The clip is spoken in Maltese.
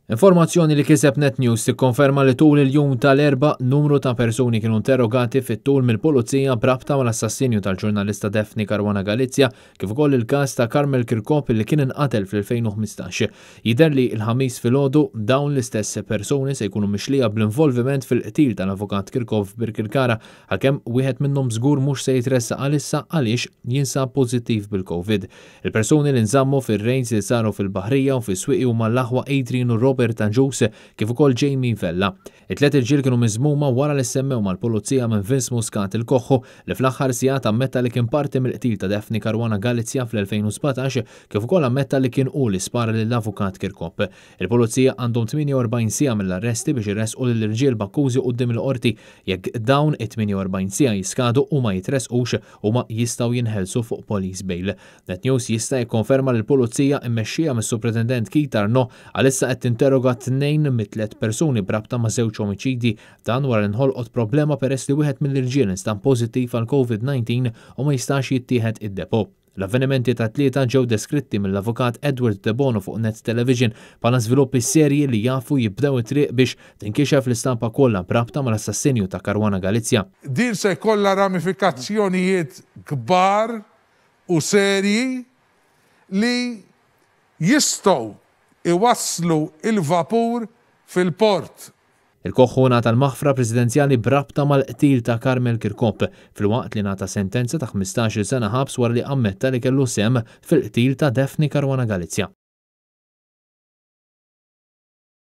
Informazzjoni li kiseb Net News tikkonferma li tul il-jum tal-Erbgħa numru ta' persuni kienu interrogati fit-tul mill-Pulizija b'rabta mal-assassinju tal-ġurnalista Daphne Caruana Galizia kif ukoll il-każ ta' Carmel Chircop li kien inqatel fl-2015. Jidher li l-Ħamis filgħodu dawn l-istess persuni se jkunu mixlija bl-involviment fil-qtil tal-avukat Chircop f'Birkirkara, għalkemm wieħed minnhom żgur mhux se jitressaq għalissa għaliex jinsab pożittiv bil-Covid. Il-persuni li nżammu fir-raids li saru fil-Baħrija u fis-Swieqi huma l-aħwa Adrian u Robert Agius kif ukoll Jamie Vella. It-tliet irġiel kienu miżmuma wara li ssemmew mal-Pulizija minn Vince Muscat il-Koħħu li fl-aħħar sigħat ammetta li kien parti mill-qtil ta' Daphne Caruana Galizia fl-2017 kif ukoll ammetta li kien hu li spara lill-Avukat Chircop. Il-Pulizija għandhom 48 siegħa mill-arresti biex iressqu lill-irġiel b'akkużi quddiem il-Qorti. Jekk dawn it-48 siegħa jiskadu u ma jitressqux, huma jistgħu jinħelsu fuq police bail. Net News jista' jikkonferma li l-Pulizija mmexxija mis-Supretendent Keith Arnaud għalissa qed tinterroga tnejn mit-tliet persuni b'rabta ma' żewġ omiċidji. Dan wara li nħolqot problema peress li wieħed mill-irġiel instab pożittiv għall-Covid-19 u ma jistax jittieħed id-depot. L-avvenimenti tat-Tlieta ġew deskritti mill-Avukat Edward Debono fuq Net Television bħala żviluppi serji li jafu jibdew it-triq biex tinkixef l-istampa kollha b'rabta mal-assassinju ta' Caruana Galizia. Din se jkollha ramifikazzjonijiet kbar u serji li jistgħu jwasslu l-vapur fil-port. Il-Koħħu ngħata l-maħfra presidenzjali b'rabta mal-qtil ta' Carmel Chircop, filwaqt li ngħata sentenza ta' 15-il sena ħabs wara li ammetta li kellu sehem fil-qtil ta' Daphne Caruana Galizia.